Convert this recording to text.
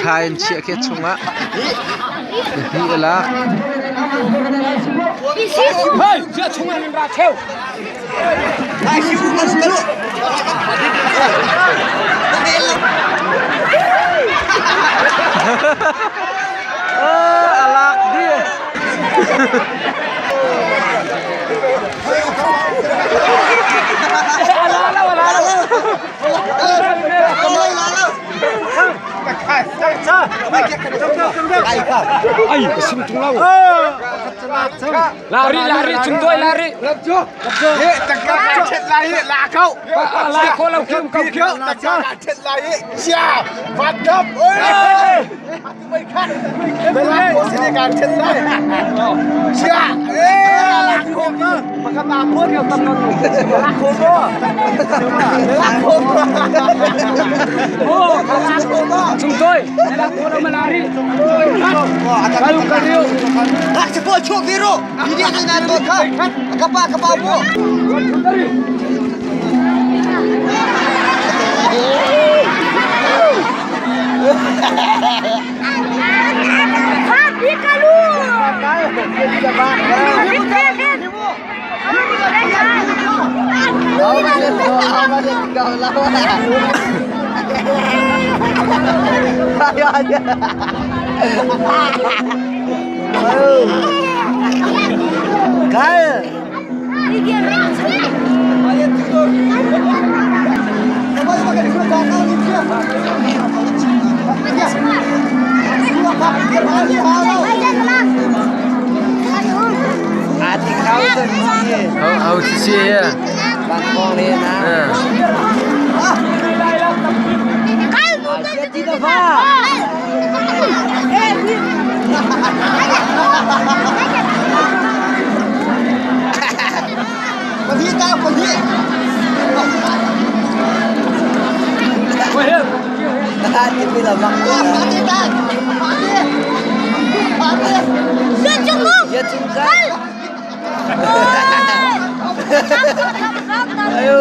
Ṭha in chiah khi chungah pahnih a lak. A lak dih. Ai, ka sim tung lo. Lari, lari, chung doi lari. La ko lo kim ko kim. Chung doi. La ko lo malari. Kalu kalu. Au si si ya. Ayo.